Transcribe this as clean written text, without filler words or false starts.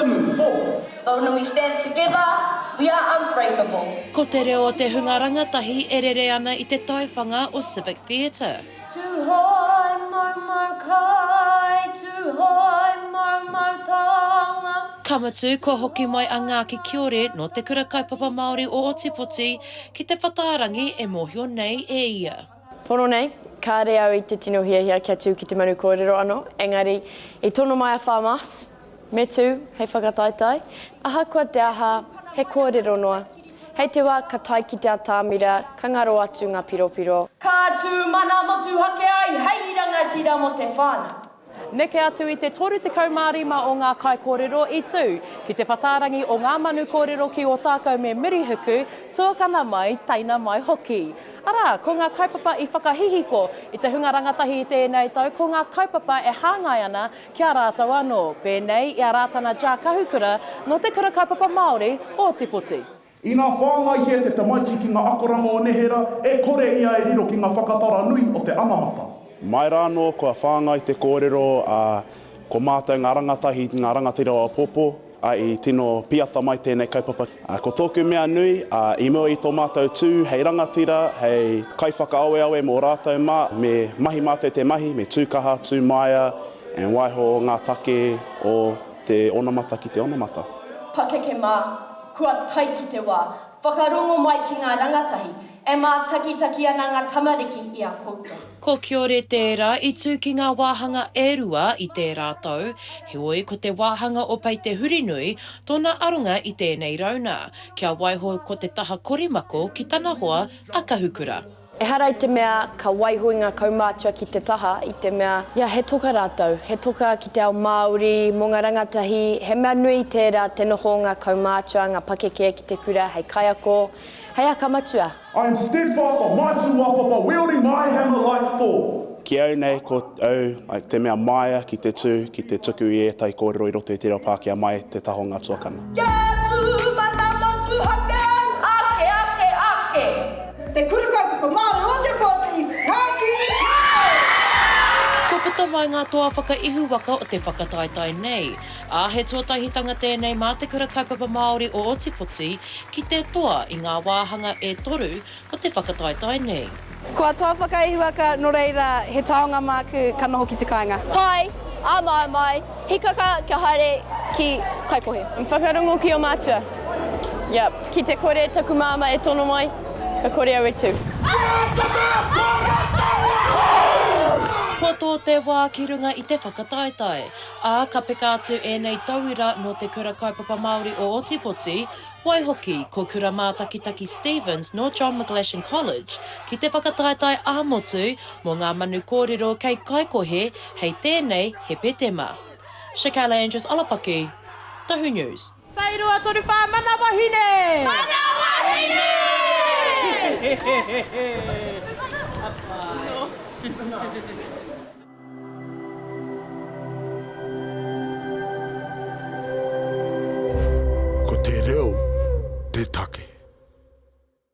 To move forward. But when we stand together, we are unbreakable. Ko te reo o te hunga rangatahi e rere ana i te taiwhanga o Civic Theatre. Tūhoe moumou kai, Tūhoe moumou taonga. Ka mutu, kua hoki mai a Ngāki Kiore nō Te Kura Kaupapa Māori o Ōtepoti ki te whatārangi e mōhio nei e ia. Pono nei, kāre au i te tino hiahia kia tū ki te manu kōrero anō, engari i tono mai a Whamas, me tū hei whakataetae. Ahakoa te aha, he kōrero noa. Hei te wā ka tae ki te atamira, ka ngaro atu ngā piropiro. Ka tū mana motuhake ai hei rangatira mō te whānau. Neke atu i te 35 o ngā kaikōrero i tū ki te whatārangi o ngā manu kōrero ki Ōtākou me Murihuku, tuakana mai, teina mai hoki. Arā, ko ngā kaupapa i whakahihiko i te hunga rangatahi i tēnei tau ko ngā kaupapa e hāngai ana ki a rātou anō, pēnei i a Rātana Ja Kahukura nō Te Kura Kaupapa Māori o Ōtepoti. Ina whāngaihia te tamaiti ki ngā akoranga o nehera, e kore ia e riro ki ngā whakatara nui o te anamata. Mai rā anō kua whāngai te kōrero, ā, ko mātou ngā rangatahi, ngā rangatira o apopo, ā, i tino pīata mai tēnei kaupapa. Ā, ko tōku mea nui, ā, i mua i tō mātou tū hei rangatira, hei kaiwhakaaweawe mō rātou mā, me mahi mātou te mahi, me tū kaha, tū māia, and waiho ngā take o te onamata ki te onamata. Pakeke mā, Kua tae ki te wā. Whakarongo mai ki ngā rangatahi. E mātakitaki ana ngā tamariki i a koutou. Ko Kiore tērā i tū ki ngā wāhanga e rua i tērā tau, heoi ko te wāhanga o Pei Te Hurinui tōna aronga i tēnei rauna, kia waiho ko te taha korimako ki tana hoa a Kahukura. Ehara i te mea ka waiho i ngā kaumātua ki te taha, i te mea, ia, he toka rātou, he toka ki te ao Māori, mō ngā rangatahi, he mea nui tērā te noho o ngā kaumātua, ngā pakeke ki te kura hei kaiako, hei aka matua. I am steadfast on my tūāpapa wielding my hammer like Thor. Ki au nei, ko au like, te mea māia ki te tū, ki te tuku i ētahi kōrero i roto i te reo Pākehā mai te taha o ngā tuakana. Kia tū mana motuhake ai! Ake, ake, ake! Te Kura Kaupapa Māori o Te Kooti, Ngāti Kīngi! Kua puta mai ngā toa whakaihuwaka o te whakataetae nei, ā, he tuatahitanga tēnei mā Te Kura Kaupapa Māori o Ōtepoti ki te toa i ngā wāhanga e toru o te whakataetae nei. Kua toa whakaihuwaka, nō reira, he taonga māku ka noho ki te kāinga. Pai, āmaimai, hikaka kia haere ki Kaikohe. Whakarongo ki o mātua. Yep. Ki te kore taku māmā e tono mai, ka kore au e tū. Kua tō te wā ki runga i te whakataetae, ā, ka peka atu ēnei tauira nō Te Kura Kaupapa Māori o Ōtepoti, waihoki, ko Kura Mātakitaki Stevens nō John McGlashan College, ki te whakataetae ā-motu mō ngā manu kōrero kei Kaikohe hei tēnei Hepetema. Shakayla Andrews Alapaki, Tohu News. Tairua Toruwha Mana Wahine! Mana Wahine!